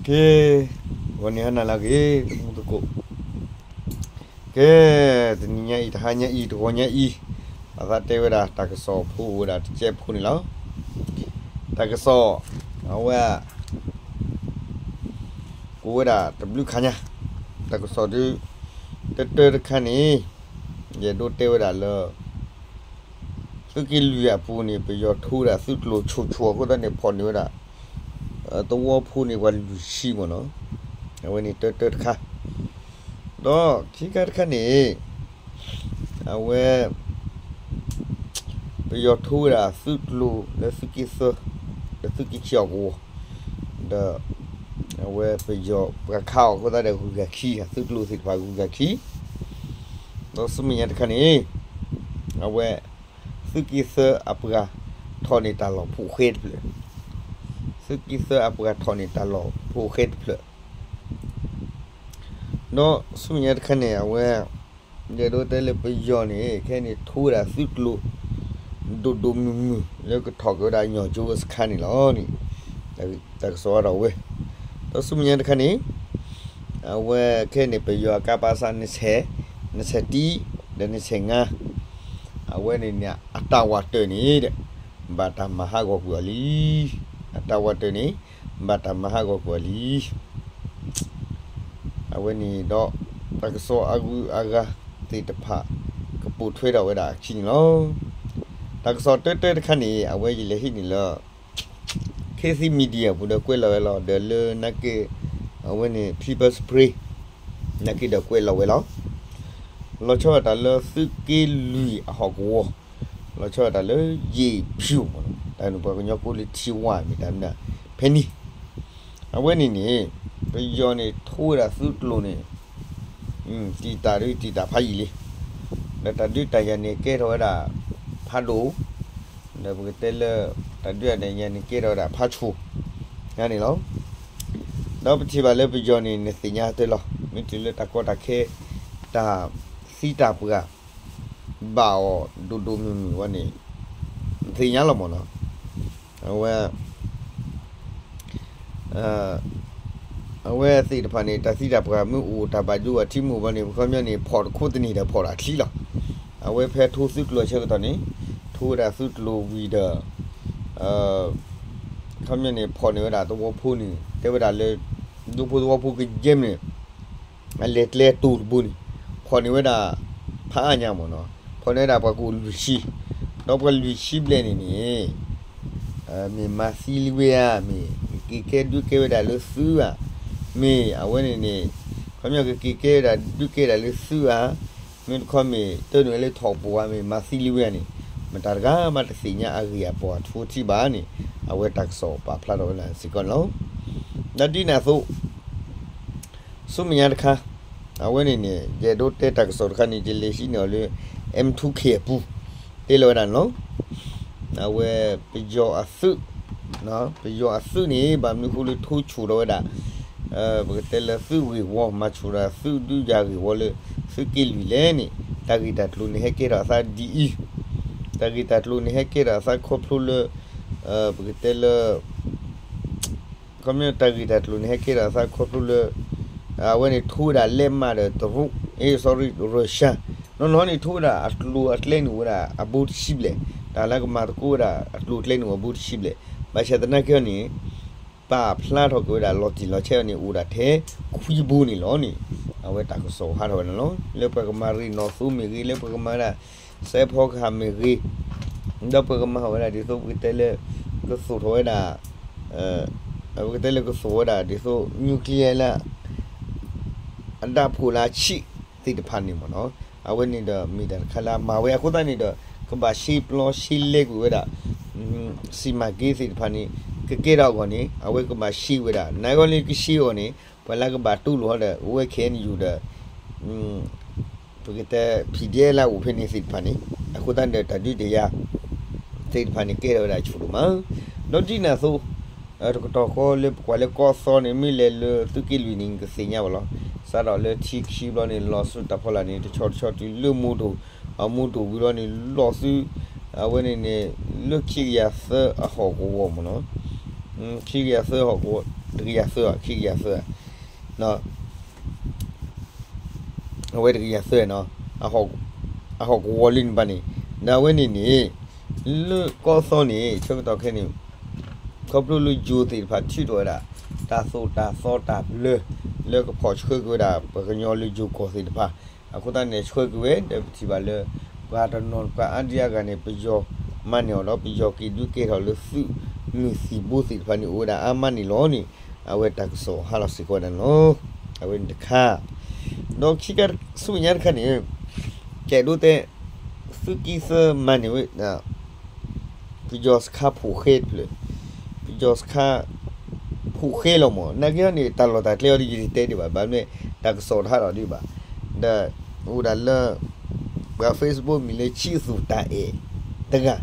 ကဲ, ဂီၤန့ၣ်ဟါနၤလၢအဂ့ၤ တမူသကိး, ကဲ, တနံၤညါအံၤ တဟါညါအံၤ တဂီၤညါအံၤ, ဘၣ်သးတဲဝဲဒၣ်တၢ်ကစီၣ်ဖိအိၣ်ဝဲဒၣ်တကဲးဖိန့ၣ်လီၤ. တၢ်ကစီၣ်, အဝဲ ကိးဝဲဒၣ်တဘျုးခါညါ, တၢ်ကစီၣ်ဒုး တၢတၢတခါန့ၣ်, ယအဲၣ်ဒိးတဲဝဲဒၣ်လၢ သုးက့လွံၢ်အပူၤန့ၣ် ပယီၤထိဝဲဒၣ်သုးကျိၤဆိၣ်ဆိၣ်အဃိသတးန့ၣ် ဖီၣ်န့ၢ်ဝဲဒၣ် သဝီဖိန့ၣ် ပှၤလွံၢ်ဆံမ့ၢ်နီၤ, အဝဲန့ၣ်တၢတၢတခါ, ဒီးခံခါတခါန့ၣ် အဝဲ ပယီၤထိဝဲဒၣ်သုးကျိၤလၢသုးက့သၢ, လၢသုးက့ခံအီၤကဝီၤ, ဒီး အဝဲပယီၤပှၤခးအီၤအဃိသတးဒီးဂုၤဂၤခံ သုးကျိၤသ့ၣ်တဖၣ်ဂုၤဂၤခံ, ဒီးဆူမဲာ်ညါတခါန့ၣ် အဝဲ သုးက့သၢအပှၤထီၣ်န့ၢ်တၢ်လီၢ်ဖိဃဲတဖျၢၣ်, သုးက့သၢအပှၤထီၣ်န့ၢ်တၢ်လီၢ်ဖိဃဲတဖျၢၣ် ဒီးဆူမဲာ်ညါတခါန့ၣ် အဝဲ ယအဲၣ်ဒိးတဲလၢပယီၤန့ၣ် ခဲအံၤန့ၣ် ထိဝဲဒၣ်သုးကျိၤ ဒိၣ်ဒိၣ်မုၢ်မုၢ် လၢကထီၣ်က့ၤဝဲဒၣ်ညီၣ်ကၠိအစခါန့ၣ်လီၤန့ၣ်, တၢ်ကစီၣ်အါထီၣ်ဝဲ, ဒီးဆူမဲာ်ညါတခါန့ၣ် အဝဲခဲအံၤန့ၣ် ပယီၤအကါပးစး နဆဲးတံ ဒီးနဆဲးငါ အဝဲန့ၣ်န့ၣ် အတၢ်ဝးတၢၢ်န့ၣ်ဒီး ဘၣ်တၢ်မၤဟးဂီၤကွံာ်အီၤလံ. အတၢ်ဝးတၢၢ်န့ၣ် ဘၣ်တၢ်မၤဟးဂီၤကွံာ်အီၤလံ. အဝဲန့ၣ်ဒီး တၢ်ကစီၣ်အဂုၤအဂၤသ့ၣ်တဖၣ် ကပိာ်ထွဲထီၣ်ဝဲဒၣ်အခံန့ၣ်လီၤ. တၢ်ကစီၣ်တၢတၢတခါန့ၣ် အဝဲယလဲၤဟံးန့ၢ်လၢ Khasi Media ပူၤဒီးကွဲးလီၤဝဲလီၤ. ဒီးလၢနာ်က့ အဝဲန့ၣ် People's Spring နာ်က့ဒီးကွဲးလီၤဝဲလီၤ. လီၤဆီဒၣ်တၢ်လၢသုးက့လွံၢ်အဟီၣ်ကဝီၤ, လီၤဆီဒၣ်တၢ်လၢ ယ့ၣ်ဖၠူၣ် တၢ်န့ၣ်ပှၤကညီကိးလၢ ထံဝါ မ့ၢ်တၢ်မနုၤ ဖဲန့ၣ် အဝဲန့ၣ်န့ၣ် ပယီၤန့ၣ် ထိဝဲဒၣ်သုးကျိၤန့ၣ် တံာ်တာ်ဒုးတံာ်တာ်ဖးယံာ်လံ. ဒီးတၢ်ဒုးတၢ်ယၤန့ၣ်ကဲထီၣ်ဝဲဒၣ်ဖးဒိၣ်, ဒီးပကတဲလၢ တၢ်ဒုးတၢ်ယၤန့ၣ်ကဲထီၣ်ဝဲဒၣ်ဖးဆူၣ် ညါန့ၣ်လီၤ. ဒီးပထံၣ်ဘၣ်လၢပယီၤန့ၣ် နသ့ၣ်ညါတၢ်လီၤ. မ့ၢ်တုၤလၢတၢ်ကီတၢ်ခဲ တၢ်သံတၢ်ပှၢ် ဘၣ်အီၤဒိၣ်ဒိၣ်မုၢ်မုၢ်ဝဲန့ၣ် နသ့ၣ်ညါလီၤမ့ၢ်နီၤ. အဝဲ အဝဲသ့ၣ်တဖၣ်န့ၣ် တၢ်သံတၢ်ပှၢ်မ့ၢ်အိၣ် တၢ်ဘၣ်ဒိဘၣ်ထံးမ့ၢ်အိၣ်ဘၣ်န့ၣ် ပခီပညီန့ၣ် ဖီၣ်တခိၣ်တန့ၢ်ဒီးဖီၣ်တၢ်ချံလီၤ. အဝဲဖဲထိသုးကျိၤဆၢကတီၢ်န့ၣ် ထိဝဲဒၣ်သုးကျိၤဝံၤဒီး ခီပညီန့ၣ် ဖီၣ်န့ၢ်ဝဲဒၣ်သဝီဖိန့ၣ် တဲဝဲဒၣ်လၢ ဒူဖိသဝီဖိကယဲၢ်မ့ၢ်န့ၣ် အလဲၤကျဲတိၤတဘိန့ၣ် ဖီၣ်န့ၢ်ဝဲဒၣ် ဖးအါညါမ့ၢ်နီၤ, ဖီၣ်န့ၢ်ဝဲဒၣ်ပှၤကိးလွံၢ်ဆံ, ဒီးပှၤလွံၢ်ဆံဘျဲၣ်န့ၣ်န့ၣ် မ့ၢ်မၤသံလံဝဲဧါ, မ့ၢ်က့ၤကဲဒုးကဲဝဲဒၣ်လၢသုဧါ, မ့ၢ်အဝဲန့ၣ်န့ၣ် ခီပညီကက့ၤကဲဝဲဒၣ်ဒုးကဲဒၣ်လၢသုဧါ, မ့ၢ်တခီမ့ၢ်တၢ်နုာ်ဝဲလၢထိၣ်ပူၤဧါ, မ့ၢ်မၤသံလံဝဲဧါန့ၣ် မတၤတဂၤမးတသ့ၣ်ညါအဂ့ၢ်အပီၢ်အထူအထံးဘၣ်န့ၣ် အဝဲတၢ်ကစီၣ်ပာ်ဖျါထီၣ်ဝဲဒၣ်စ့ၢ်ကီးန့ၣ်လီၤ. ဒီးဒ်န့ၣ်အသိး ဆူမဲာ်ညါတခါ အဝဲန့ၣ်န့ၣ် ယအဲၣ်ဒိးတဲတၢ်ကစီၣ်တခါန့ၣ် ယလဲၤဟံးန့ၢ်အီၤလၢ M two K အပူၤ တဲလီၤဝဲဒၣ်န့ၣ်လီၤ. အဝဲပယီၤအသုး ပယီၤအသုးန့ၣ် ဘၣ်မနုၤဃိလၢထိၣ်ဆိၣ်ထီၣ်ဝဲဒၣ် ပကတဲလၢသုးဂ့ၢ်ဝီ မၤဆိၣ်ဒၣ်သုးဒုးယၤဂ့ၢ်ဝီလၢ သုးက့လွံၢ်လဲၣ်န့ၣ် တၢ်ဂ့ၢ်တၢ်ကျိၤန့ၣ်ဟဲကဲထီၣ်အသးဒ်အံၤ, တၢ်ဂ့ၢ်တၢ်ကျိၤန့ၣ်ဟဲကဲထီၣ်အသးခီဖျိလၢ ပကတဲလၢ ခီပညီတၢ်ဂ့ၢ်တၢ်ကျိၤန့ၣ် ဟဲကဲထီၣ်အသးခီဖျိလၢ အဝဲန့ၣ်ထိဝဲဒၣ်လဲးမးဒီးတရူး, အ့ sorry, Russia, နီၢ်နီၢ်န့ၣ် ထိဝဲဒၣ်အကျိၤအကျဲန့ၣ်အိၣ်ဝဲဒၣ်အဘိတဆံဘျဲၣ်, တၢ်လၢကမၤသကိးဝဲဒၣ်အကျိၤအကျဲန့ၣ်အိၣ်အဘိတဆံဘျဲၣ်, ဘၣ်ဆၣ်သနာ်က့န့ၣ် ပာ်ဖျါထီၣ်က့ၤဝဲဒၣ်လီၤတံၢ်လီၤဆဲးန့ၣ် အိၣ်ဒၣ်ထဲခွံဘိန့ၣ်လီၤန့ၣ် အဝဲတၢ်ကစီၣ်ဟးထီၣ်ဝဲဒၣ်လီၤ. လၢပှၤကမၤရ့ၣ်နီၣ်သိမ့ၢ်ဂ့ၤ, လၢပှၤကမၤဝဲဒၣ် စဲးဖီကဟၣ်မ့ၢ်ဂ့ၤ, ဒီးပှၤကမၤဝဲဒၣ်ဒ်သိးပကတဲလၢ ကသိၣ်ထီၣ်ဝဲဒၣ် ပကတဲလၢကသိၣ်ဝဲဒၣ်ဒ်သိး nuclear လၢ အဒၣ်ဖိလၢဆံးသ့ၣ်တဖၣ်န့ၣ်မ့ၢ်နီၤ, အဝဲန့ၣ်ဒီးမ့ၢ်တၢ်တခါလၢအမၤဝဲအဃိသတးန့ၣ်ဒီး ကဘၣ်ရှဲပျီရှဲလဲကွံာ်ဝဲဒၣ် စံးမၤက့သ့ၣ်တဖၣ်န့ၣ် ကကဲထီၣ်အဂီၢ်န့ၣ် အဝဲကဘၣ်ရှဲဝဲဒၣ် နဂီၢ်လၢကရှဲအဂီၢ်န့ၣ် ပှၤလၢကဘၣ်တူၢ်လိာ်အီၤဒီး အဝဲ K N U ဒီး ပကတဲ P D F လၢအအိၣ်ဖဲန့ၣ်သ့ၣ်တဖၣ်န့ၣ် အဃိသတးန့ၣ်ဒီး တၢ်ဒုးတၢ်ယၤ သ့ၣ်တဖၣ်န့ၣ် ကဲထီၣ်ဝဲဒၣ်ဆူၣ်ဒိၣ်မး, ဒီးဒ်န့ၣ်အသိး တကတီၢ်ဃီလၢပကွၢ်လၢကီၢ်သီန့ၣ် မ့ၢ်လဲၤလၢသုးက့လွံၢ်န့ၣ် နကသ့ၣ်ညါဘၣ်လီၤ. စးထီၣ်လၢထံခံဘျီန့ၣ် လီၤဆူတၢ်ဖီလာ်န့ၣ် တဆီတဆီတုၤလၢမိၢ်ဒိၣ်, အမိၢ်ဒိၣ်ဝံၤလီၤန့ၣ် လီၤဆူ အဝဲန့ၣ်န့ၣ် လၢခံကယၤသၢအဟီၣ်ကဝီၤမ့ၢ်နီၤ, ခံကယၤသၢဟီၣ်ကဝီၤ တကယၤသၢ ခံကယၤသၢ အဝဲတကယၤသၢနီၤ, အဟီၣ်ကဝီၤလၢန့ၣ်ဘၣ်န့ၣ်, ဒီးအဝဲန့ၣ်န့ၣ် လၢကီၢ်သီန့ၣ် ဆၢကတီၢ်ခဲအံၤန့ၣ် ခီဖျိလၢယိၤသ့ၣ်တဖၣ်ထုးထီၣ်ဝဲဒၣ် တၢ်သိၣ်တၢ်သီတၢ်ဘျၢ လၢကဖီၣ်ဆှၢက့ၤဝဲဒၣ် ပှၤကညီလၢယိၤကီၢ်သ့ၣ်တဖၣ်, အဃိသတးန့ၣ် ဆှၢက့ၤဝဲ ဒီးပထံၣ်ဘၣ်လၢ ပှၤတနီၤပှၤအါဒံအါဂၤန့ၣ် ပယီၤမၤန့ၢ်အီၤဒီး ပယီၤက့ၤဒုးကဲထီၣ်လၢသုးမုၢ်သံၣ်ဘိသ့ၣ်တဖၣ်န့ၣ် အိၣ်ဝဲဒၣ်အါမးန့ၣ်လီၤန့ၣ် အဝဲတၢ်ကစီၣ်ဟးလီၤစ့ၢ်ကီးဝဲဒၣ်န့ၣ်လီၤ. အဝဲန့ၣ်တခါ, ဒီးခံခါဆူညါတခါန့ၣ် ကဲဒိးတဲ သုးက့သၢမၤန့ၢ်ဝဲ ပယီၤစခါဖှိၣ်ဃဲတဖျၢၣ်, ပယီၤစခါဖှိၣ်ဃဲလီၤမး, နာ်က့ဟီန့ၣ် တၢ်လီၢ်တၢ်ကျဲအီၤဒ်ယတဲဒံးဘၣ်, ဘၣ်မနုၤ တၢ်ကစီၣ်တဟးထီၣ်ဒံးဘၣ်, ဒီးအိၣ်ဒၣ်လၢ ပှၤ Facebook မံၤလၢဆံးသူၣ်တၢ်အဲၣ်တဂၤ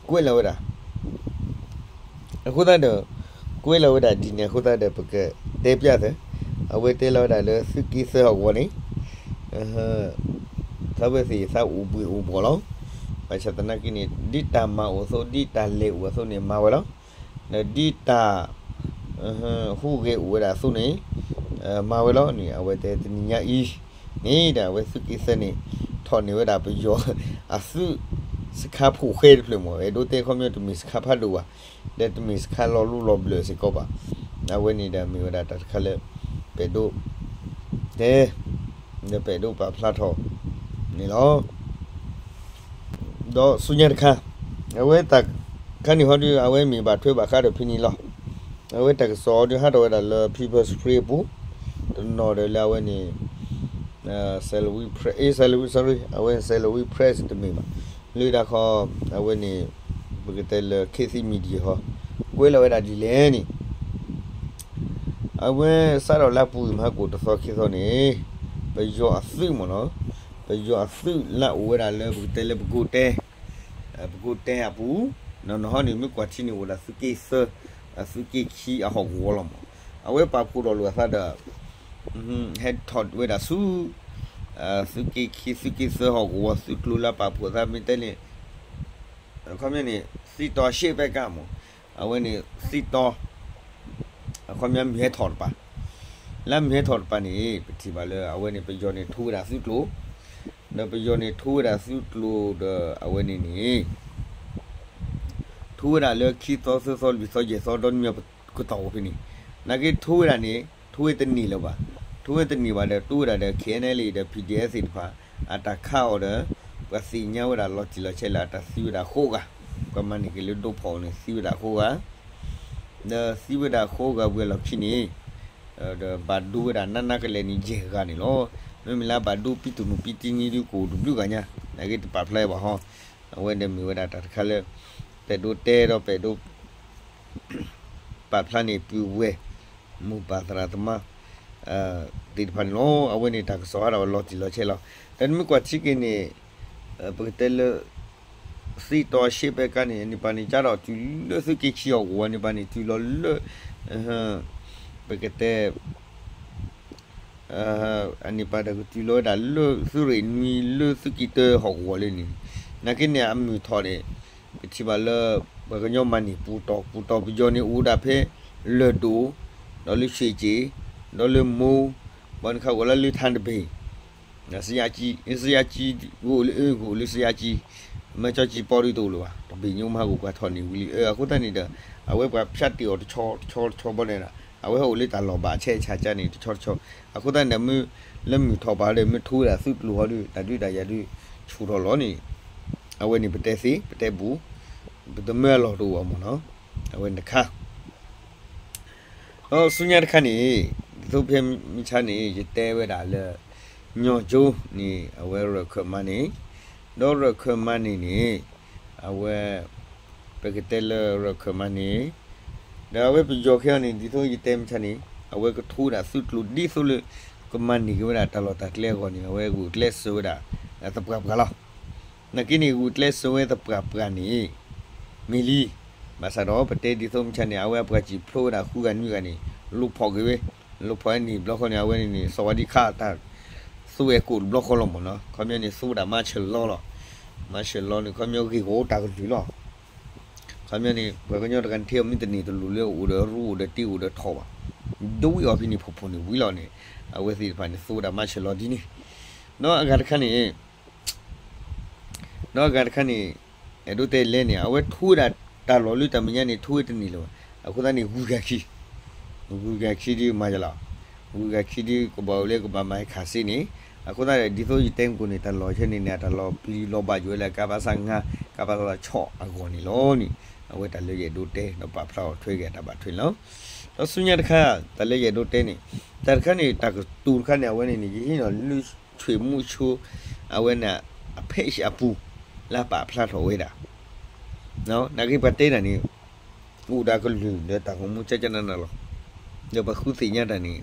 ကွဲးလီၤဝဲဒၣ် အဃိသတးဒီး ကွဲးလီၤဝဲဒၣ်ဒ်န့ၣ်အဃိသတးဒီး ပကတဲပျးသၢ, အဝဲတဲလီၤဝဲဒၣ်လၢသုးက့သၢဟီၣ်ကဝီၤန့ၣ် သးဝဲသ့ၣ်သးအိၣ်ဘှံးအိၣ်ဘှီၣ်လီၤ. ဘၣ်ဆၣ်သနာ်က့န့ၣ် ဒ်တၢ်မၤအိၣ်အသိး ဒ်တၢ်လဲၤအိၣ်အသိးန့ၣ် မၤဝဲလီၤ. ဒီးဒ်တၢ် ဟူးဂဲၤအိၣ်ဝဲဒၣ်အသိးန့ၣ် မၤဝဲလီၤန့ၣ် အဝဲတဲတနံၤညါအံၤန့ၣ်ဒီး အဝဲသုးက့သၢန့ၣ် ထီၣ်န့ၢ်ဝဲဒၣ်ပယီၤ အသုးစခါဖှိၣ်ဃဲတဖျၢၣ်မး, အဲၣ်ဒိးတဲခီပညီတမ့ၢ်စခါဖးဒိၣ်ဘၣ်, ဒီးတမ့ၢ်စခါလီၤလူလီၤဘျၢၣ်စ့ၢ်ကီးဘၣ်. အဝဲန့ၣ်ဒီးမ့ၢ်ဝဲဒၣ်တၢ်တခါလၢ ပအဲၣ်ဒိးတဲ ဒီးပအဲၣ်ဒိးပာ်ဖျါထီၣ်န့ၣ်လီၤ. ဒီးဆူညါတခါ အဝဲတၢ်ခါန့ၣ်ဟီဒုး အဝဲမ့ၢ်ဘၣ်ထွဲဘၣ်ဃးဒီးဖဲန့ၣ်လီၤ. အဝဲတၢ်ကစီၣ်ဟီဒုး ဟးထီၣ်ဝဲဒၣ်လၢ People's Spring အပူၤ, တနီၤဒီးလၢအဝဲန့ၣ် Salween Press, အဝဲ Salween Press တမ့ၢ်ဘၣ်, လၢတၢ်ခီ အဝဲန့ၣ် ပကတဲလၢ ခေတ်သစ် Media ဟီ ကွဲးလီၤဝဲဒၣ်ဒ်လဲၣ်န့ၣ် အဝဲစးထီၣ်လၢအပူၤကွံာ်မဟါကိၣ်တသီခံသီန့ၣ် ပယီၤအသုးမ့ၢ်နီၤ, ပယီၤအသုးလၢအိၣ်ဝဲဒၣ်လၢပကတဲလၢပကိးတဲ, ပကိးတဲအပူၤ, နီၢ်နီၢ်ဟီန့ၣ် မ့ၢ်ကွၢ်ထံန့ၣ်အိၣ်ဒၣ်သုးက့သၢ, သုးက့ခံအဟီၣ်ကဝီၤလီၤမး, အဝဲပာ်ဖှိၣ်ထီၣ်လိာ်အသးဒီး ဟဲထီၣ်ဝဲဒၣ်ဆူ သုးက့ခံ သုးက့သၢဟီၣ်ကဝီၤသုးကျိၤလၢပာ်ဖှိၣ်သးမ့ၢ်တဲန့ၣ် ခီပညီန့ၣ် သံတီၤရှ့ပဲကါမး, အဝဲန့ၣ်သံတီၤ အခီပညီမုၢ်ဟဲထီၣ်တပၤ, လၢမုၢ်ဟဲထီၣ်တပၤန့ၣ် ပထံၣ်ဘၣ်လၢအဝဲန့ၣ် ပယီၤန့ၣ်ထိဝဲဒၣ်သုးကျိၤ, ဒီးပယီၤန့ၣ်ထိဝဲဒၣ်သုးကျိၤဒီးအဝဲန့ၣ်န့ၣ် ထိဝဲဒၣ်လၢခံသီသၢသီလွံၢ်သီယဲၢ်သီဒီနွံကတီၢ်အိၣ်ဖဲန့ၣ်, နာ်က့ထိဝဲဒၣ်န့ၣ် ထိဝဲတန့ၢ်လၢၤဘၣ်, ထိဝဲတန့ၢ်ဘၣ်ဒီး တိဝဲဒၣ်ဒီး KNLA ဒီး PDF သ့ၣ်တဖၣ် အတၢ်ခးအီၤဒီး ပှၤသ့ၣ်ညါဝဲဒၣ်လီၤတံၢ်လီၤဆဲးလၢအတၢ်သံဝဲဒၣ်ဃိးဂၤ, ပှၤမၤန့ၢ်က့ၤလၢဒိဖီၣ်န့ၣ် သံဝဲဒၣ်ဃိးဂၤ ဒီးသံဝဲဒၣ်ဃိးဂၤဝံၤအလီၢ်ခံန့ၣ် ဒီးဘၣ်ဒိဝဲဒၣ်နးနးကလဲာ်န့ၣ် ယဲၢ်ဂၤန့ၣ်လီၤ. မ့မ့ၢ်လၢဘၣ်ဒိပံတနူၤပံတနံၤဒုးကအိၣ်တဘျုးဂၤညါ, နာ်က့တပာ်ဖျါဘၣ်ဟီ, အဝဲန့ၣ်မ့ၢ်ဝဲဒၣ်တၢ်တခါလၢ ပအဲၣ်ဒိးတဲဒီးပအဲၣ်ဒိး ပာ်ဖျါန့ၢ်ပုၢ်ဝဲၢ် မိၢ်ပၢ်သရၣ်သမါ သ့ၣ်တဖၣ်န့ၣ်လီၤ. အဝဲန့ၣ်တၢ်ကစီၣ်ဟးထီၣ်လီၤတံၢ်လီၤဆဲးလီၤ. ဒီးနမ့ၢ်ကွၢ်ထံက့ၤန့ၣ် ပကတဲလၢ သံတီၤရှ့ပဲကါန့ၣ် အန့ၣ်ပၤန့ၣ် ကၢ်ထီၣ်တုၤလၢသုးက့ခံအဂီၢ်န့ၣ် ပၤန့ၣ်တုၤလီၤလၢ ပကတဲ အန့ၣ်ပၤဒီးကတုၤလီၤဝဲဒၣ်လၢသုးရ့ၣ်နွံလၢသုးက့တၢဟီၣ်ကဝီၤလၢန့ၣ်, နာ်က့န့ၣ် အမုၢ်ထီၣ်န့ၣ် ပထံၣ်ဘၣ်လၢ ပှၤကညီမၤန့ၢ်ပူၤတီၢ်ပူၤတီၢ် ပယီၤန့ၣ်အိၣ်ဒၣ်ဖဲ လၢၢ်ဒိၣ်, ဒီးလၢရွှ့ၣ်ကၠ့ၣ်, ဒီးလၢမိၢ်, ဘၣ်န့ၣ်ခါအိၣ်လၢလၢထါတဘ့ၣ် စယါကံ, စယါကံ ကအိၣ်လၢအၢ ကအိၣ်လၢစယါကံ, မၢကၠီကံပီဒုးတအိၣ်လၢၤဘၣ်, တဘ့ၣ်ညိမဟါကအိၣ်ပှၤထီၣ်န့ၢ်ဝံၤလံ, အဃိသတးန့ၣ်ဒီး အဝဲပှၤဖၠးတ့ၢ်အီၤတဆီတဆီတဆီဘၣ်န့ၣ်ဒီး အဝဲဟဲအိၣ်လၢတၢ်လီၢ်ဘၣ်ဆဲးဆးကၢန့ၣ် တဆီတဆီ, အဃိသတးန့ၣ်ဒီး မ့ၢ်လၢမုၢ်ထီၣ်ဘၣ်ဒီး မ့ၢ်ထိဝဲဒၣ်သုးကျိၤဟီဒီး တၢ်ဒုးတၢ်ယၤဒုး ဆူၣ်ထီၣ်လီၤန့ၣ်, အဝဲန့ၣ်ပတဲသ့ ပတဲဘူး, ပတမၢအလီၢ်တအိၣ်ဘၣ်မ့ၢ်နီၤ, အဝဲန့ၣ်တခါ ဒီးဆူညါတခါန့ၣ် ဒ်သိးဖဲမုၢ်ဆါန့ၣ် ယတဲဝဲဒၣ်လၢ ညီကၠိန့ၣ် အဝဲရၢၢ်ခၢၣ်မါန့ၣ်, ဒီးရၢၢ်ခၢၣ်မါန့ၣ်န့ၣ် အဝဲ ပကတဲလၢရၢၢ်ခၢၣ်မါန့ၣ် ဒီးအဝဲပယီၤခဲအံၤန့ၣ် ဒ်သိးယတဲမုၢ်ဆါန့ၣ် အဝဲကထိဝဲဒၣ်သုးကျိၤဒ်သိးလၢ ကမၤန့ၢ်က့ၤဝဲဒၣ်တၢ်လီၢ်တၢ်ကျဲအဂီၢ်န့ၣ် အဝဲဂုာ်ကျဲးစၢးဝဲဒၣ် သပှၢ်ပှၢ်လီၤ. နာ်က့န့ၣ် ဂုာ်ကျဲးစၢးဝဲသပှၢ်ပှၢ်န့ၣ် မ့ၢ်လံ. ဘၣ်ဆၣ်ဒီး ပတဲဒ်သိးမုၢ်ဆါန့ၣ် အဝဲအပှၤစံၣ်ဖျိဝဲဒၣ်ဃုဂၤနွံဂၤန့ၣ် လူၤဖီၣ်က့ၤဝဲ, လူၤဖီၣ်ဝဲန့ၣ်ဘျီဃီန့ၣ် အဝဲန့ၣ်န့ၣ် စီၤဝါဒံခါတၢ် သူဝဲကိၣ်တဘျီဃီလီၤမ့ၢ်နီၤ, ခီပညီန့ၣ် သူဝဲဒၣ်မၤဆၢၣ်လီၤလီၤ. မၤဆၢၣ်လီၤန့ၣ် ခီပညီဂ့ၢ်ဂီၢ်တၢ်ကလုၢ်လီၤ. ခီပညီန့ၣ် ပှၤကညီတဂၤန့ၣ် ထဲအီၤမ့ၢ်တန့ၢ်တလိၤလၢအအိၣ်ဒီးရူအိၣ်ဒီးတ့အိၣ်ဒီးထီၣ်ဘၣ်, ဒိဝံၣ်အီၤဖဲန့ၣ်ဖီဖိန့ၣ်ဝံၤလီၤန့ၣ်, အဝဲသ့ၣ်တဖၣ်န့ၣ် သိဝဲဒၣ်မၤဆၢလီၤဒ်န့ၣ်, ဒီးအဂၤတခါန့ၣ် ဒီးအဂၤတခါန့ၣ် အဲၣ်ဒိးတဲလဲၣ်န့ၣ် အဝဲထိဝဲဒၣ်တၢ်လီၢ်လၢတၢ်မဲာ်ညါန့ၣ် ထိဝဲတန့ၢ်လၢၤဘၣ်. အဃိသတးန့ၣ် ဂုၤကၤခံ, ဂုၤကၤခံဒုးမၤယလီၤ, ဂုၤကၤခံဒုးကဘၣ်အိၣ်လၢကဘၣ်မၤဟဲခးစ့န့ၣ်, အဃိသတးဒီး ဒ်သိးယတဲမုၢ်ကိၣ်န့ၣ် တၢ်လီၢ်ဆၢန့ၣ်န့ၣ် အတၢ်လီၢ်ပျံၤလီၤဘၣ်ယိၣ်ဝဲလၢ ကပစ ငါး, ကပစ ဆီၣ်အဂီၢ်န့ၣ်လီၤန့ၣ်, အဝဲတၢ်လၢယအဲၣ်ဒိးတဲ ဒီးပာ်ဖျါအီၤထွဲက့ၤအတၢ်ဘၣ်ထွဲန့ၣ်လီၤ. ဒီးဆူညါတခါ တၢ်လၢယအဲၣ်ဒိးတဲန့ၣ်, တၢ်တခါန့ၣ် တၢ်ကတိၤတခါန့ၣ် အဝဲန့ၣ်န့ၣ် ယဟံးန့ၢ်လၢ ဆွေမုဆိုး အဝဲန့ၣ် အ page အပူၤ လၢပာ်ဖျါထီၣ်ဝဲဒၣ်, နာ်က့ပှၤတဲတၢ်န့ၣ် အိၣ်ဒီးကလုၢ်ဒီးတၢ်ဂီၤမူကကနၤနၤလီၤ, ဒီးပှၤဃုသ့ၣ်ညါတၢ်န့ၣ်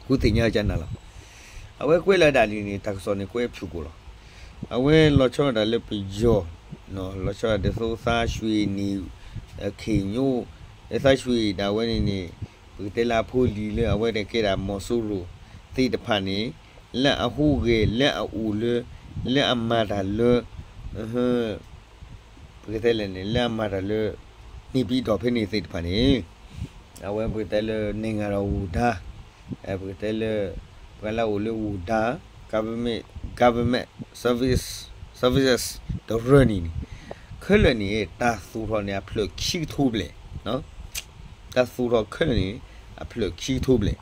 ဃုသ့ၣ်ညါကနၤလီၤ. အဝဲကွဲးလီၤဒၣ်လံန့ၣ် တၢ်ကစီၣ်န့ၣ်ကွဲးဖုၣ်ကိာ်လီၤ. အဝဲလီၤဆီဒၣ်တၢ်လၢပယီၤ, လီၤဆီဒၣ်တၢ်ဒ်သိးသးရွှေန့ၣ်, ခ့ၣ်ညိ, သးရွှေဒၣ်ဝဲန့ၣ်န့ၣ်, ပကတဲလၢအဖိလံၤလၢအဝဲတကဲဒၣ်မီၤစိရိၤသ့ၣ်တဖၣ်န့ၣ်, လၢအဟူးဂဲၤ လၢအအိၣ်လၢ, လၢအမၤတၢ်လၢ ပကတဲလဲၣ်န့ၣ် လၢအမၤတၢ်လၢ န့ၣ်ပံၤဒီးဖဲန့ၣ်သ့ၣ်တဖၣ်န့ၣ်, အဝဲပကတဲလၢ နဲၣ်ငၤဒီးဝူၤဒါ, ပကတဲလၢ ပှၤလၢအအိၣ်လၢဝူၤဒါ, government, government service, services တရၢန့ၣ်န့ၣ်, ခဲလၢာ်န့ၣ် တၢ်သူၣ်ထီၣ်န့ၣ် အဖျၢၣ်ခံကထိဘျဲၣ်, တၢ်သူၣ်ထီၣ်ခဲလၢာ်န့ၣ် အဖျၢၣ်ခံကထိဘျဲၣ်,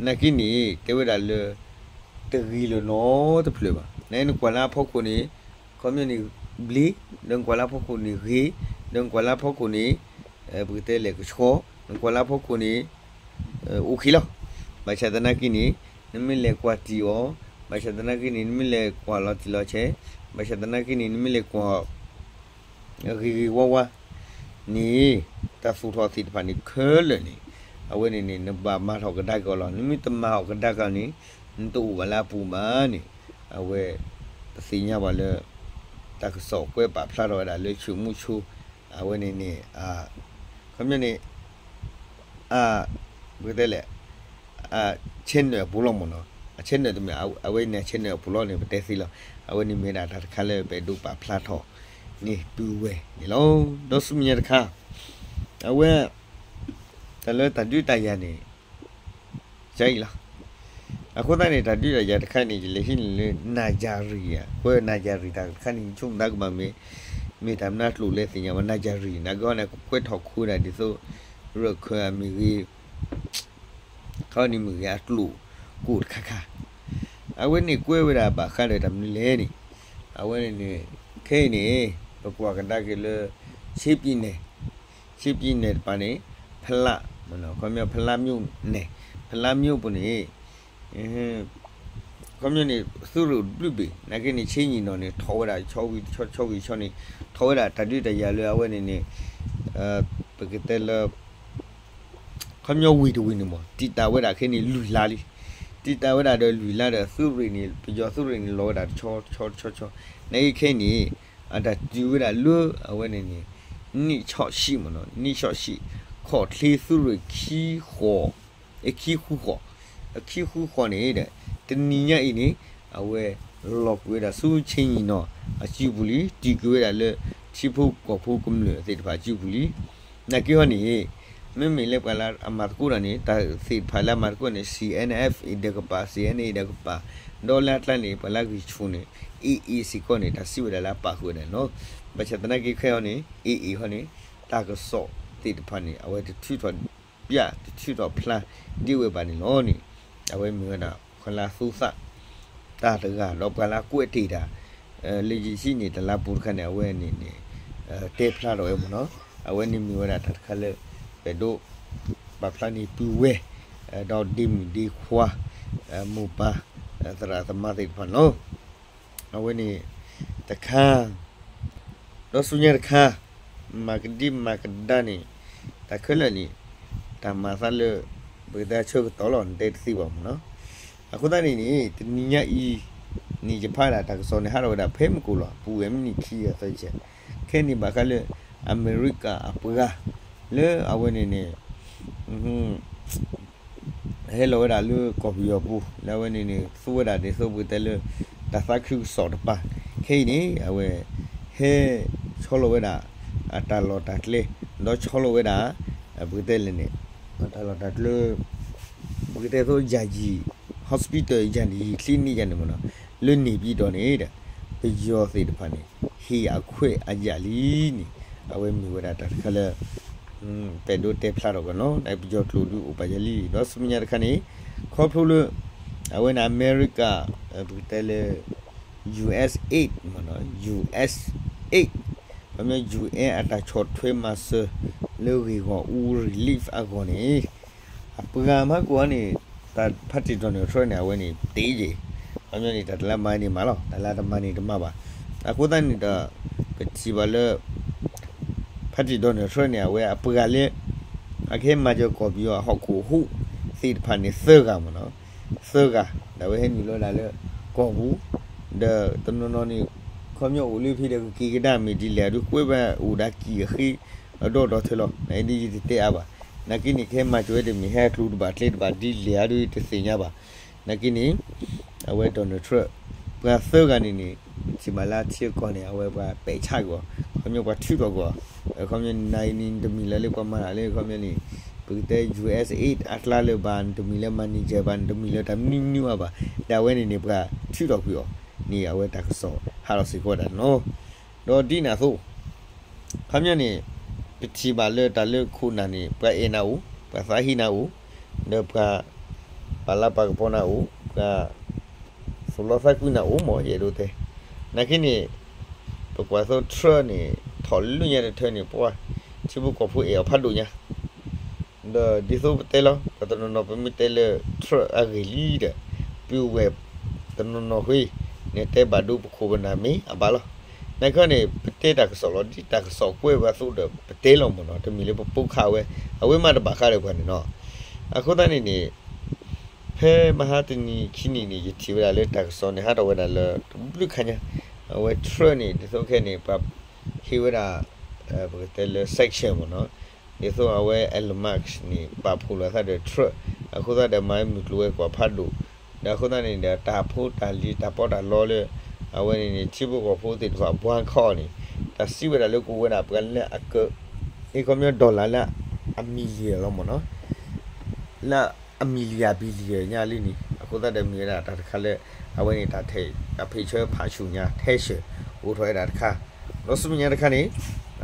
နာ်က့န့ၣ် တဲဝဲဒၣ်လၢ တဂ့ၤလၢၤနီတဖျၢၣ်ဘၣ်. နနကွၢ်လၢအဖီခိၣ်န့ၣ် ခီပညီန့ၣ် ဘျ့, ဒီးနကွၢ်လၢအဖီခိၣ်န့ၣ်ဂ့ၤ, ဒီးနကွၢ်လၢအဖီခိၣ်န့ၣ် ပကတဲလဲၣ်ကဆှီ, နကွၢ်လၢအဖီခိၣ်န့ၣ် အိၣ်ခ့လီၤ. ဘၣ်ဆၣ်သနာ်က့န့ၣ် နမ့ၢ်လဲၤကွၢ်တံၢ်အီၤ, ဘၣ်ဆၣ်သနာ်က့န့ၣ် နမ့ၢ်လဲၤကွၢ်လီၤတံၢ်လီၤဆဲး, ဘၣ်ဆၣ်သနာ်က့န့ၣ် နမ့ၢ်လဲၤကွၢ် ဂ့ၤဂ့ၤဝါဝါန့ၣ်, တၢ်သူၣ်ထီၣ်သ့ၣ်တဖၣ်န့ၣ် ခဲလၢာ်န့ၣ် အဝဲန့ၣ်န့ၣ် နဘၣ်မၤထီၣ်ကဒါက့ၤအီၤလီၤ. နမ့ၢ်တမၤထီၣ်ကဒါက့ၤအီၤန့ၣ် နတအိၣ်ဘၣ်လၢအပူၤဘၣ်န့ၣ်, အဝဲ ပသ့ၣ်ညါဘၣ်လၢ တၢ်ကစီၣ်ကွဲးပာ်ဖျါထီၣ်ဝဲဒၣ်လၢ ဆွေမုဆိုး အဝဲန့ၣ်န့ၣ် ခီပညီန့ၣ် အ ပကတဲလဲၣ် အ channel အပူၤလီၤမ့ၢ်နီၤ, အ channel တမ့ၢ် အဝဲန့ၣ်အ channel အပူၤလီၤန့ၣ် ပတဲသ့လီၤ. အဝဲန့ၣ်မ့ၢ်ဒၣ်တၢ်တခါလၢပအဲၣ်ဒိးပာ်ဖျါထီၣ်န့ၣ် ပုၢ်ဝဲၢ်န့ၣ်လီၤ. ဒီးဆူမဲာ်ညါတခါ အဝဲ တၢ်လၢတၢ်ဒုးတၢ်ယၤန့ၣ် ကအံၤလီၤ. အဃိသတးန့ၣ် တၢ်ဒုးတၢ်ယၤတခါန့ၣ် ယလဲၤဟံးန့ၢ်လၢ နၣ်ယၤရံၤ အဃိ နၣ်ယၤရံၤတၢ်တခါန့ၣ် ယဆိကမိၣ်သးကဘၣ်မ့ၢ် မ့ၢ်တၢ်မနုၤအကျိာ်လဲၣ်သ့ၣ်ညါဘၣ် နၣ်ယၤရံၤ နာ်က့ဟီန့ၣ် ကကွဲးထီၣ်ခိဝဲဒၣ်ဒ်သိး ရၢၢ်ခၢၣ်အမ့ၢ်ဂ့ၤ ခီန့ၣ်မ့ၢ်ဂ့ၤအကျိာ်ကိၣ်တခါခါ အဝဲန့ၣ်ကွဲးဝဲဒၣ်ဘၣ်ဃးဒီးတၢ်မနုၤလဲၣ်န့ၣ် အဝဲန့ၣ်န့ၣ် ခဲအံၤန့ၣ် ပကွၢ်ကဒါက့ၤလၢ ဆ့ပံနဲၣ် ဆ့ပံနဲၣ်တပၤန့ၣ် ဖလး ခီပညီဖလးမျိၣ်န့ၣ် ဖလးမျိၣ်ပူၤန့ၣ် ခီပညီန့ၣ် သုးရ့ၣ်ဘျုးဘ့ၣ် နာ်က့န့ၣ် ဆ့ယံာ်နီၢ်န့ၣ် ထီၣ်ဝဲဒၣ် ဆီဝံၤဆီ ဆီဝံၤဆီန့ၣ် ထီၣ်ဝဲဒၣ်တၢ်ဒုးတၢ်ယၤလၢအဝဲန့ၣ်န့ၣ် ပကတဲလၢ ခီပညီဝ့ၢ်တဝ့ၢ်န့ၣ်မ့ၢ် တံာ်တာ်ဝဲဒၣ်ခဲအံၤန့ၣ် လွံၢ်လါလံ. တံာ်တာ်ဝဲဒၣ်ဒီးလွံၢ်လါဒီးသုးရ့ၣ်န့ၣ် ပယီၤသုးရ့ၣ်န့ၣ် လီၤဝဲဒၣ်တဆီဆီဆီဆီ နာ်က့ခဲအံၤန့ၣ် အတၢ်တုၤဝဲဒၣ်လၢအဝဲန့ၣ်န့ၣ် နံၣ်ဆီၣ်ဆံးမ့ၢ်နီၤ နံၣ်ဆီၣ်ဆံး ခီၣ်ချ့သုးရ့ၣ်ခံဃီၤ ခံဃုဃီၤ အခံဃုဃီၤန့ၣ်ဒီး တနံၤညါအံၤန့ၣ် အဝဲလီၤကွံာ်ဝဲဒၣ်ဆူဆ့ယံာ်နီၢ်အစုပူၤလံ တုၤကွံာ်ဝဲဒၣ်လၢ ထံဖိကီၢ်ဖိကမျၢၢ်သ့ၣ်တဖၣ်အစုပူၤလံ. နာ်က့ဟီန့ၣ် မ့မ့ၢ်လၢပှၤလၢအမၤသကိးတၢ်န့ၣ် တၢ်သ့ၣ်တဖၣ်လၢအမၤသကိးန့ၣ် C N F အံၤဒီးကပၤ C N A ဒီးကပၤ ဒီးလၢအကျါန့ၣ် ပှၤလၢဂံၢ်ဆူၣ်န့ၣ် A A စ့ၢ်ကီးန့ၣ် တၢ်စံးဝဲဒၣ်လၢအပာ်ဃုာ်ဝဲဒၣ်န့ၣ်လီၤ. ဘၣ်ဆၣ်သနာ်က့ခဲအံၤန့ၣ် A A ဟီန့ၣ် တၢ်ကစီၣ်သ့ၣ်တဖၣ်န့ၣ် အဝဲတထုးထီၣ် ပျၢ်တထုးထီၣ်ဖျါဒ်ဝဲဘၣ်န့ၣ်လီၤန့ၣ် အဝဲမ့ၢ်ဝဲဒၣ် ပှၤလၢအသူသးတၢ်တဂၤ ဒီးပှၤလၢအကွဲးတ့ၢ်တၢ် လၢယဟံးန့ၢ်တၢ်လၢပူၤတခါန့ၣ် အဝဲန့ၣ်န့ၣ် တဲဖျါထီၣ်ဝဲမ့ၢ်နီၤ အဝဲန့ၣ်မ့ၢ်ဝဲဒၣ်တၢ်တခါလၢ ပအဲၣ်ဒိး ပာ်ဖျါန့ၢ်ပုၢ်ဝဲၢ် ဒီးဒ့မုၣ်ဒ့ခွါ မိၢ်ပၢ် သရၣ်သမါသ့ၣ်တဖၣ်န့ၣ်လီၤ. အဝဲန့ၣ်တခါ ဒီးဆူညါတခါ မၤကဒံမၤကဒါန့ၣ် တၢ်ခဲလၢာ်န့ၣ် တၢ်မၤသးလၢ ပကတဲဆၢကတီၢ်လီၤ နတဲတသ့ဘၣ်မ့ၢ်နီၤ. အဃိသတးန့ၣ်န့ၣ် တနံၤညါအံၤန့ၣ် ယဖးဒၣ်တၢ်ကစီၣ်န့ၣ် ဟးထီၣ်ဝဲဒၣ်ဖဲမုၢ်ကိၣ်လီၤ ပူၤဝဲမုၢ်နံၤခံဂၤသၢကဲ ခဲအံၤန့ၣ်ဘၣ်ဃးလၢ အမဲရကၤအပှၤ လၢအဝဲန့ၣ်န့ၣ် ဟဲလီၤဝဲဒၣ်လၢကီၢ်ပယီၤပူၤ လၢအဝဲန့ၣ်န့ၣ် သူဝဲဒၣ်ဒ်သိးပကတဲလၢ တၢ်သးခုကစီၣ်တပၤ ခဲအံၤန့ၣ် အဝဲ ဟဲဆီလီၤဝဲဒၣ် အတၢ်လီၢ်တၢ်ကျဲ ဒီးဆီလီၤဝဲဒၣ် ပကတဲလဲၣ်န့ၣ် အတၢ်လီၢ်တၢ်ကျဲ ပကတဲသိးယၤယံၤ hospital ယၤယံၤ clinic ယၤန့ၣ်မ့ၢ်နီၤ လၢန့ၣ်ပံၤဒီးန့ၣ်ဒီး ပယီၤသ့ၣ်တဖၣ်န့ၣ် ဟ့ၣ်အခွဲးအယာ်လံန့ၣ် အဝဲမ့ၢ်ဝဲဒၣ်တၢ်တခါလၢ ပဲၣ်ဒိတဲဖျါထီၣ်က့ၤနီၤ ပယီၤကျိာ်ဒုးအိၣ်ပာ်ယၤလံ ဒီးဆူမဲာ်ညါတခါန့ၣ် ခီဖျိလၢ အဝဲန့ၣ်အမဲရကၤ ပကတဲလၢ USAID မ့ၢ်နီၤ USAID ခီပညီ ယူၣ်အဲၣ် အတၢ်ဆီၣ်ထွဲမၤစၢၤ လၢဂ့ၢ်ဂီၢ်အူ relief အဂီၢ်န့ၣ် အပှၤမၤကိးအီၤန့ၣ် တၢ်ဖါတံၣ် Donald Trump န့ၣ် အဝဲန့ၣ်တ့ယ့ၢ် ခီပညီန့ၣ် တၢ်တလၢမၤန့ၣ်မၤလီၤ တၢ်လၢတမၤန့ၣ်တမၤဘၣ် အဃိသတးန့ၣ်ဒီး ပထံၣ်ဘၣ်လၢ ဖါတံၣ် Donald Trump န့ၣ် အဝဲအပှၤလၢ အကဟဲမၤစၢၤကီၢ်ပယီၤ အဟီၣ်ခိၣ်ဟူးသ့ၣ်တဖၣ်န့ၣ် သၢဂၤမ့ၢ်နီၤ သၢဂၤ ဒီးအဝဲဟဲနုာ်လီၤဒၣ်လၢကီၢ်ပူၤ ဒီးတနီၤနီၤန့ၣ် ခီပညီအိၣ်လၢဖဲဒီးကက့ၤကဒါမ့ၢ်ဒ်လဲၣ် ဒုးကွဲးဝဲအိၣ်ဒၣ်ကံၢ်အဃ့ အဒီဒီထၢလီၤ နဒ်ယတတဲအါဘၣ် နာ်က့န့ၣ် ကဟဲမၤစၢၤဝဲတမ့ၢ် ဟဲအကျိၤတဘၣ်ကျဲတဘၣ်ဒ်လဲၣ်ဧါဒုးတသ့ၣ်ညါဘၣ် နာ်က့န့ၣ် အဝဲ Donald Trump ပှၤသၢဂၤန့ၣ်န့ၣ် ထံၣ်ဘၣ်လၢထံအကီၢ်န့ၣ် အဝဲပှၤပဲာ်ဆၣ်ကွံာ်အီၤ ခီပညီပှၤထုးထီၣ်ကွံာ်အီၤ ခီပညီန့ၣ် နၤအံၤန့ၣ် နတမံၤလၢၤလၢပှၤမၤတၢ်လၢ ခီပညီန့ၣ် ပကတဲ USAID အကျါလၢၤဘၣ် နတမံၤလၢ manager ဘၣ် နတမံၤလၢတၢ်မနုၤမနုၤအါဘၣ် ဒီးအဝဲန့ၣ်န့ၣ် ပှၤထုးထီၣ်ကွံာ်အီၤန့ၣ် အဝဲတၢ်ကစီၣ်ဟးထီၣ်စ့ၢ်ကီးဝဲဒၣ်န့ၣ်လီၤ ဒီးဒ်န့ၣ်အသိး ခီပညီန့ၣ် ပထံၣ်ဘၣ်လၢတၢ်လၢခိၣ်နၢ်န့ၣ် ပှၤအဲၣ်နၤအိၣ် ပှၤသးဟ့နၤအိၣ် ဒီးပှၤ ပာ်လၤပာ်ကပီၤနၤအိၣ် ပှၤ သူၣ်လီသးကွံနၤအိၣ်မ့ၢ် ယအဲၣ်ဒိးတဲ နာ်က့န့ၣ် ပကွၢ်သိး Trump န့ၣ် ထီၣ်လၢညါတထၢန့ၣ် ပှၤ ထံဖိကီၢ်ဖိအဲၣ်အီၤဖးဒိၣ်ညါ ဒီးဒ်သိးပတဲလီၤ ပှၤတနီၤနီၤပမ့ၢ်တဲလၢ Trump အဂ့ၢ်လံဒီး ပုၢ်ဝဲၢ်တနီၤနီၤဃ့ န့ၣ်တဲဘၣ်ဒိပခိၣ်ပနၢ်မ့ၢ်အဘၣ်လီၤ. နာ်က့န့ၣ် ပတဲတၢ်ကစီၣ်လီၤ ဒ်တၢ်ကစီၣ်ကွဲးဝဲအသိးဒီး ပတဲလီၤမ့ၢ်နီၤ တမ့ၢ်လၢပပိာ်ခးဝဲ အဝဲမၤတဘၣ်ဃးဒီးပှၤန့ၣ်နီၤ. အဃိသတးန့ၣ်န့ၣ် ဖဲမဟါတနံၤခံနံၤန့ၣ် ယထံၣ်ဝဲဒၣ်လၢတၢ်ကစီၣ်န့ၣ် ဟးထီၣ်ဝဲဒၣ်လၢတဘျုးခါညါ အဝဲ Trump န့ၣ် ဒ်သိးခဲန့ၣ် ပှၤဟ့ၣ်ဝဲဒၣ် ပကတဲလၢ sanction မ့ၢ်နီၤ ဒ်သိးအဝဲ Elon Musk န့ၣ် ပာ်ဖှိၣ်လိာ်သးဒီး Trump အဃိသတးဒီးမၤမုၢ်ကျိၤဝဲၤကွာ်ဖးဒိၣ် ဒီးအဃိသတးန့ၣ်ဒီး တၢ်ဖိတၢ်လံၤတၢ်ပီးတၢ်လီလၢ အဝဲန့ၣ်န့ၣ် ထံဖိကီၢ်ဖိသ့ၣ်တဖၣ် boycott န့ၣ် တၢ်စံးဝဲဒၣ်လၢကအိၣ်ဝဲဒၣ်ပှၤလၢအက အ့ၣ် ခီပညီ dollar လၢအ million လီၤမ့ၢ်နီၤ လၢအ million billion ညါလံန့ၣ် အဃိသတးဒီးမ့ၢ်ဝဲဒၣ်တၢ်တခါလၢ အဝဲန့ၣ်တၢ်ထဲး တၢ်ဖ့ၣ်ဆၢဖးဆူၣ်ညါ ထဲးဆၢ အိၣ်ထီၣ်ဝဲဒၣ်တခါ ဒီးဆူမဲာ်ညါတခါန့ၣ်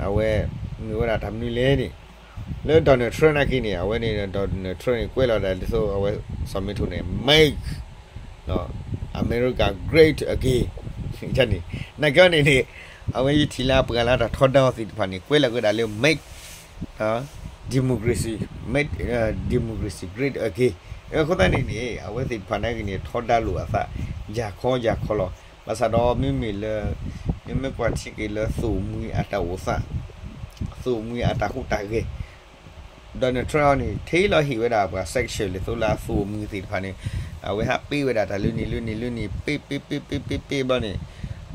အဝဲ မ့ၢ်ဝဲဒၣ်တၢ်မနုၤလဲၣ်န့ၣ် လၢ Donald Trump နာ်က့န့ၣ် အဝဲန့ၣ် Donald Trump န့ၣ် ကွဲးလီၤဒၣ်ဒ်သိးအဝဲ စီၤမ့ထိၣ်န့ၣ် make America great again န့ၣ် နာ်က့န့ၣ်န့ၣ် အဝဲယထံၣ်လၢအပှၤလၢတၢ်ထီဒါအီၤသ့ၣ်တဖၣ်န့ၣ် ကွဲးလီၤက့ၤဒၣ်လၢ make democracy make democracy great again အဃိသတးန့ၣ်န့ၣ် အဝဲသ့ၣ်တဖၣ်နာ်က့န့ၣ် ထီဒါလိာ်အသး ယၤခီယၤခီလီၤ. ဘၣ်ဆၣ်ဒီးမ့မ့ၢ်လၢ နမ့ၢ်ကွၢ်ထံက့ၤလၢသိၣ်မှံအတၢ်အိၣ်သး သိၣ်မှံအတၢ်ဟူးတၢ်ဂဲၤ Donald Trump န့ၣ် ထဲလီၤဟ့ၣ်ဝဲဒၣ်ပှၤ sanction ဒ်သိးလၢအသိၣ်မှံသ့ၣ်တဖၣ်န့ၣ် အဝဲဟးပ့ဝဲဒၣ်တၢ်လၢန့ၣ်လၢန့ၣ်လၢန့ၣ် ပ့ပ့ပ့ပ့ပ့ပ့ဘျီန့ၣ်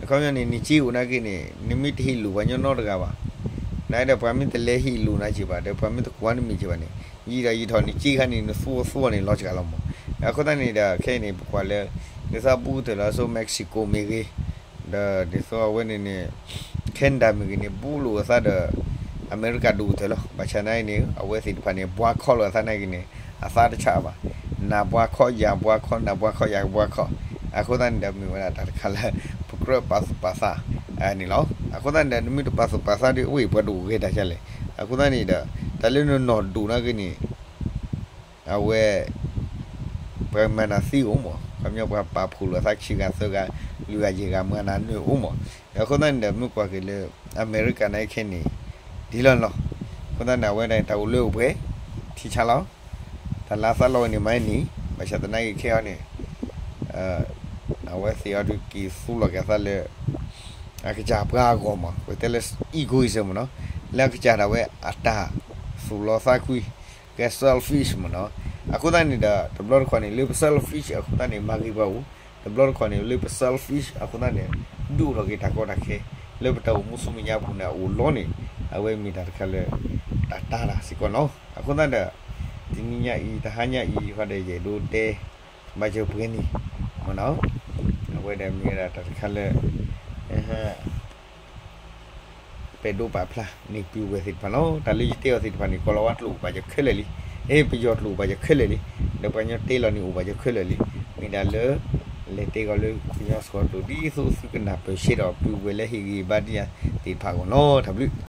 အခီပညီန့ၣ် နစ့အိၣ်နာ်က့န့ၣ် နမ့ၢ်တဟ့ၣ်လိာ်ပှၤညီနီတဂၤဘၣ် နဒီးပှၤမ့ၢ်တလဲၤဟ့ၣ်လိာ်နၤက့ၤဘၣ် ဒီးပှၤမ့ၢ်တကွၢ်နမံၤက့ၤဘၣ်န့ၣ် ယံာ်ဒီးယံာ်ထီၣ်န့ၣ် စ့ခါန့ၣ် နသူအီၤသူအီၤန့ၣ် လီၤစှၤလီၤမး. အဃိသတးန့ၣ်ဒီး ခဲအံၤန့ၣ် ပကွၢ်လၢ ဒ်သိးဘူကတၢၢ်လီၤ စိ Mexico မ့ၢ်ဂ့ၤ ဒီးဒ်သိးအဝဲန့ၣ်န့ၣ် Canada မ့ၢ်ဂ့ၤန့ၣ် ဘူးလိာ်အသးဒီး အမဲရကၤဒိၣ်ကတၢၢ်လီၤ. ဘၣ်ဆၣ်နာ်အံၤန့ၣ် အဝဲသ့ၣ်တဖၣ်န့ၣ် boycott လိာ်အသးနာ်က့န့ၣ် အသးတဆးဘၣ်. န boycott ယၤ boycott န boycott ယၤ boycott အဃိသတးန့ၣ်ဒီး မ့ၢ်ဝဲဒၣ်တၢ်တခါလၢ ပကြၢးပာ်သူၣ်ပာ်သးန့ၣ်လီၤ. အဃိသတးန့ၣ်ဒီး နမ့ၢ်တပာ်သူၣ်ပာ်သးဒီး အဝဲပှၤဒိၣ်ဂဲၤတၢ်ကလဲၣ်. အဃိသတးန့ၣ်ဒီး တၢ်လၢနနီၢ်ဒိၣ်နာ်က့န့ၣ် အဝဲ ပှၤမၤနၢၤသံအိၣ်မး ခီပညီပှၤပာ်ဖှိၣ်လိာ်သး ခံဂၤသၢဂၤ လွံၢ်ဂၤယဲၢ်ဂၤ မၤနၢၤနၢၤအိၣ်မး. အဃိသတးန့ၣ်ဒီး မ့ၢ်ကွၢ်က့ၤလၢ အမဲရကၤနာ်က့ခဲအံၤန့ၣ် ဒ်လီၤန့ၣ်လီၤ. အဃိသတးန့ၣ် အဝဲဒၣ်တၢ်အိၣ်လၢအိၣ်ပှဲၤ ထံဆါလီၤ. တၢ်လၢအသးလီဝဲန့ၣ်မၤန့ၣ် ဘၣ်ဆၣ်သနာ်က့ခဲအံၤန့ၣ် အဝဲသ့ၣ်အံၤဒုးက့ၤသူလီၤက့ၤအသးလၢ အကစၢ်ပှၤအဂီၢ်မး ပတဲလၢ egoism မးနီၤ လၢအကစၢ်ဒၣ်ဝဲအတၢ်သူၣ်လီသးကွံ ကဲ selfish မးနီၤ. အဃိသတးန့ၣ်ဒီး တဘျီတခီၣ်န့ၣ် လၢပ selfish အဃိသတးန့ၣ် မၤဂ့ၤပှၤအိၣ်, တဘျီတခီၣ်န့ၣ် လၢပ selfish အဃိသတးန့ၣ် ဒုးအိၣ်ထီၣ်က့ၤတၢ်ကီတၢ်ခဲ လၢပတၢ်အိၣ်မူဆူမဲာ်ညါအပူၤန့ၣ် အအိၣ်လီၤန့ၣ် အဝဲမ့ၢ်တၢ်တခါလၢ တၢ်တၢ်တၢ်စ့ၢ်ကီးနီၤ. အဃိသတးဒီး တနံၤညါအံၤ တဟါညါအံၤ ဃီဒီးယအဲၣ်ဒိးတဲ ဘၣ်စၢၤပှဲၤန့ၣ် မနီၤ, အဝဲဒၣ်မ့ၢ်ဝဲဒၣ်တၢ်တခါလၢ ပဲဒိပာ်ဖျါန့ၣ် ပုၢ်ဝဲၢ်သ့ၣ်တဖၣ်လီၤ. တၢ်လၢယတဲအီၤသ့ၣ်တဖၣ်န့ၣ် ကီၤလၤဝါကျိာ်အိၣ်ဘၣ်ယခဲလၢာ်လံ, ဟ့ၣ် ပယီၤကျိာ်အိၣ်ဘၣ်ယခဲလၢာ်လံ, ဒီးပှၤကညီတဲလီၤန့ၣ်အိၣ်ဘၣ်ယခဲလၢာ်လံ. မ့ၢ်ဒၣ်လၢ လဲၤတဲကီးလၢကညီစှီၤကျိာ် ဒ်သိးသုကနၢ်ပၢၢ်ဆၢဒီး ပုၢ်ဝဲၢ်လၢဟ့ၣ်ဂံၢ်ဘါဒံးယၤသ့ၣ်တဖၣ်အဂီၢ်လီၤ. တၢ်ဘျုး